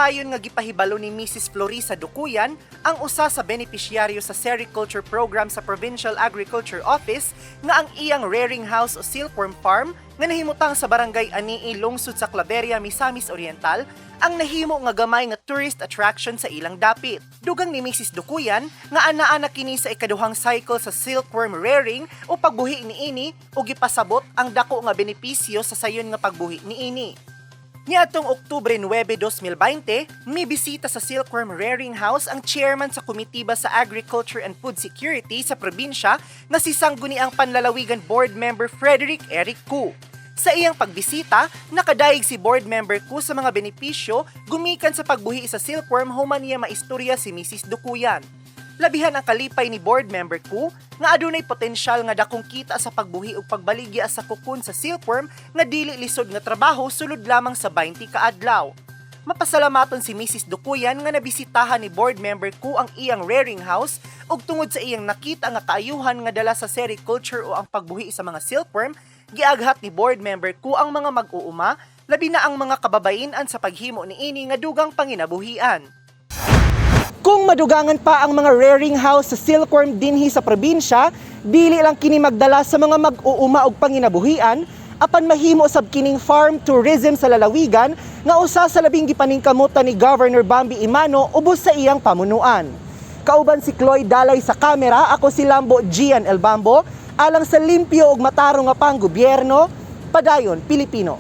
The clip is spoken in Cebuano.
Sayon nga gipahibalo ni Mrs. Florisa Dukuyan, ang usa sa benepisyaryo sa sericulture program sa Provincial Agriculture Office, nga ang iyang rearing house o silkworm farm nga nahimutang sa Barangay Anii, lungsod sa Claveria, Misamis Oriental, ang nahimo nga gamay nga tourist attraction sa ilang dapit. Dugang ni Mrs. Dukuyan nga anaa na kini sa ikaduhang cycle sa silkworm rearing o pagbuhi niini o gipasabot ang dako nga benepisyo sa sayon nga pagbuhi niini. Niadtong Oktubre 9, 2020, may bisita sa Silkworm Rearing House ang chairman sa Komitiba sa Agriculture and Food Security sa probinsya na si Sangguniang Panlalawigan Board Member Frederick Eric Cu. Sa iyang pagbisita, nakadayeg si Board Member Cu sa mga benepisyo gumikan sa pagbuhi sa silkworm human niya maistorya si Mrs. Dukuyan. Labihan ang kalipay ni Board Member Cu nga adunay potensyal nga dakong kita sa pagbuhi ug pagbaligya sa cocoon sa silkworm nga dili lisod nga trabaho sulod lamang sa 20 ka adlaw. Mapasalamaton si Mrs. Dukuyan nga nabisitahan ni Board Member Cu ang iyang rearing house ug tungod sa iyang nakita nga kaayuhan nga dala sa sericulture o ang pagbuhi sa mga silkworm, giaghat ni Board Member Cu ang mga mag-uuma, labi na ang mga kababayen-an, sa paghimo niini nga dugang panginabuhian. Kung madugangan pa ang mga rearing house sa silkworm dinhi sa probinsya, dili lang kini magdala sa mga mag-uuma og panginabuhian, apan mahimo sab kining farm tourism sa lalawigan nga usa sa labing gipaningkamutan ni Governor Bambi Emano ubos sa iyang pamunuan. Kauban si Cloy Dalay sa kamera, ako si Lambo Gian El Bambo, alang sa limpyo ug matarong nga panggobyerno, padayon, Pilipino.